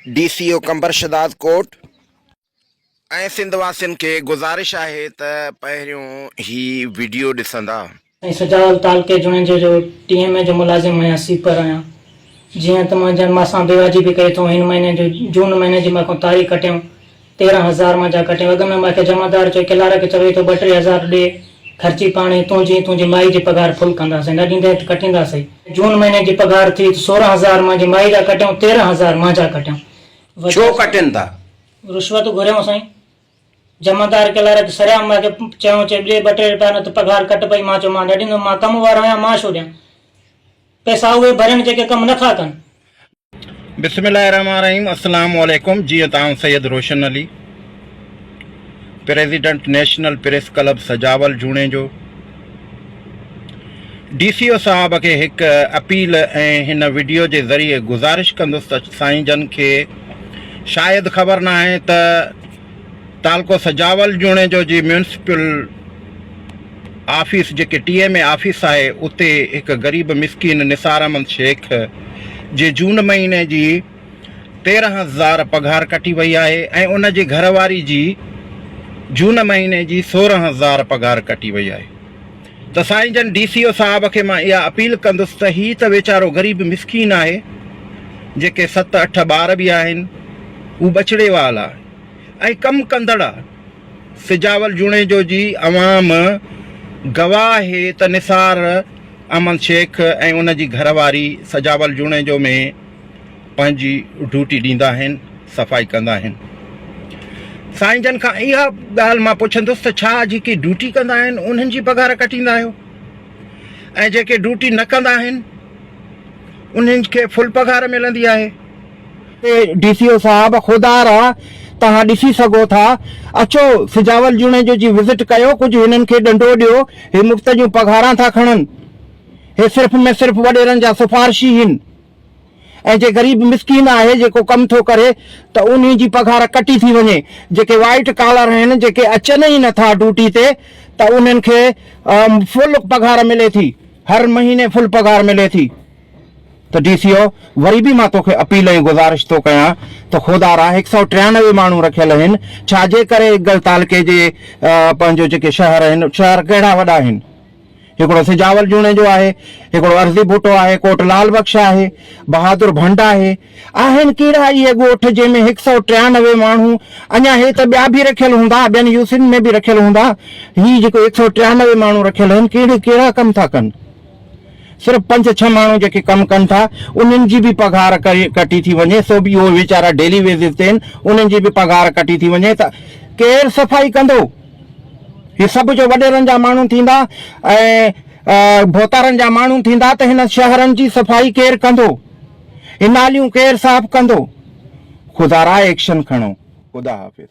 D C O Qambar Shahdadkot ۽ Sindh واسين کي گذارش آهي ته پهريون هي وڊيو ڏسندا. سائين سجاول تعلقي جوڻيجو جو ٽي ايم اي جو ملازم آهيان سيپر آهيان جيئن ته مان جن مان سان بيواجبي ڪئي اٿئون هن مهيني جو جون مهيني جي مان کان تاريخ ڪٽيائون 13 هزار مان جا ڪٽيائون اڳ ۾ مان کي جمعدار چيو ڪلارڪ چوي ٿو ٻه ٽي هزار ڏي خرچي پاڻي تنهنجي ۽ تنهنجي مائي جي پگهار فل ڪنداسين نه ڏيندين ته ڪٽينداسين. جون مهيني جي پگهار ٿي ته 16 هزار مان جي مائي جا ڪٽيائون 13 هزار مان جا ڪٽيائون. ڇو ڪٽين ٿا؟ رشوت گهريائون سائين. جمعدار ڪلارڪ سرعام مان کي چيائون چي ڏي ٻه ٽي رپيا نه ته پگهار ڪٽ پئي مان چيو مان نه ڏيندم مان ڪم وارو آهيان مان ڇو ڏيان. پئسا اهي ڀرين جيڪي ڪم نه ٿا ڪن. بسم الله الرحمٰن الرحيم السلام عليڪم جيئن ته آئون Syed Roshan Ali president national press club Sajawal Junejo D C O صاحب کي هڪ اپيل ۽ هن وڊيو جي ذريعي گذارش ڪندس ته سائين جن کي شايد خبر ناهي ته تعلقو سجاول جوڻيجو جي ميونسپل آفيس جيڪي ٽي ايم اي آفيس آهي اتي هڪ غريب مسڪين نثار احمد شيخ جي جون مهيني جي 13 هزار پگهار ڪٽي وئي آهي ۽ ان جي گهر واري جي جون مهيني جي 16 هزار پگهار ڪٽي وئي آهي ته سائين جن ڊي سي او صاحب کي مان اها اپيل ڪندس ته هي ته ويچارو غريب مسڪين آهي جيڪي ست اٺ ٻار به آهن هو ٻچڙي وال آهي ۽ ڪم ڪندڙ سجاول جوڻيجو جي عوام گواهه آهي ته نثار احمد شيخ ۽ ان جي گهر واري سجاول جوڻيجو ۾ پنهنجي ڊيوٽي ڏيندا آهن صفائي ڪندا آهن سائين جن کان اها ڳالهه مان پڇندس ته ڇا جيڪي ڊيوٽي ڪندا آهن انهن جي پگهار ڪٽيندا آهيو ۽ جيڪي ڊيوٽي نه ڪندا آهن انهن کي فل پگهار ملندي آهي. ڊي سي او صاحب خدا را توهان ڏسي سگهو ٿا اچو سجاول جوڻيجو جي وزٽ ڪيو ڪجهه هنن کي ڏنڊو ڏيو هي مفت جون پگهاران ٿا کڻن هي صرف ۾ صرف وڏيرن جا سفارشي هن ۽ جي غريب مسڪين آهي جيڪو ڪم ٿو ڪري ته انهي جي پگهار ڪٽي ٿي وڃي جيڪي وائيٽ ڪالر آهن جيڪي اچن ئي نٿا ڊيوٽي تي ته انهن کي فل پگهار ملي ٿي هر مهيني فل پگهار ملي ٿي. ته ڊي سي او وري به مان توکي اپيل ۽ گذارش ٿو ڪيان ته خدارا هڪ سئو 93 ماڻهو رکيل آهن ڇا جي ڪري گل تعلقي جي پنهنجو جيڪي شهر آهن شهر ڪهڙا وڏا آهن هڪڙو سجاول جوڻيجو آهي هڪڙو عرضي ڀٽو آهي ڪوٽ لال بخش آهي بهادر ڀنڊ آهي آهن ڪهڙا اهي ڳوٺ جنهن ۾ هڪ سئو 93 ماڻهو اڃا هي ته ٻيا به رکيل هوندا ٻين يوسين ۾ به رکيل هوندا هي جيڪو هڪ سئو 93 ماڻهو رکيل آهن ڪهڙي ڪهڙا ڪم ٿا ڪن صرف پنج ڇهه ماڻهو جيڪي ڪم ڪن ٿا انهن جي به پگهار ڪٽي ٿي وڃي سو به اهي ويچارا ڊيلي ويجز تي آهن انهن جي به پگهار ڪٽي ٿي وڃي ته ڪير صفائي ڪندو هي سڀ جو وڏيرن جا ماڻهو ٿيندا ۽ ڀوتارن جا ماڻهو ٿيندا ته هن شهرن جي صفائي ڪير ڪندو هي ناليون ڪير صاف ڪندو خدا را ايڪشن کڻو خدا حافظ.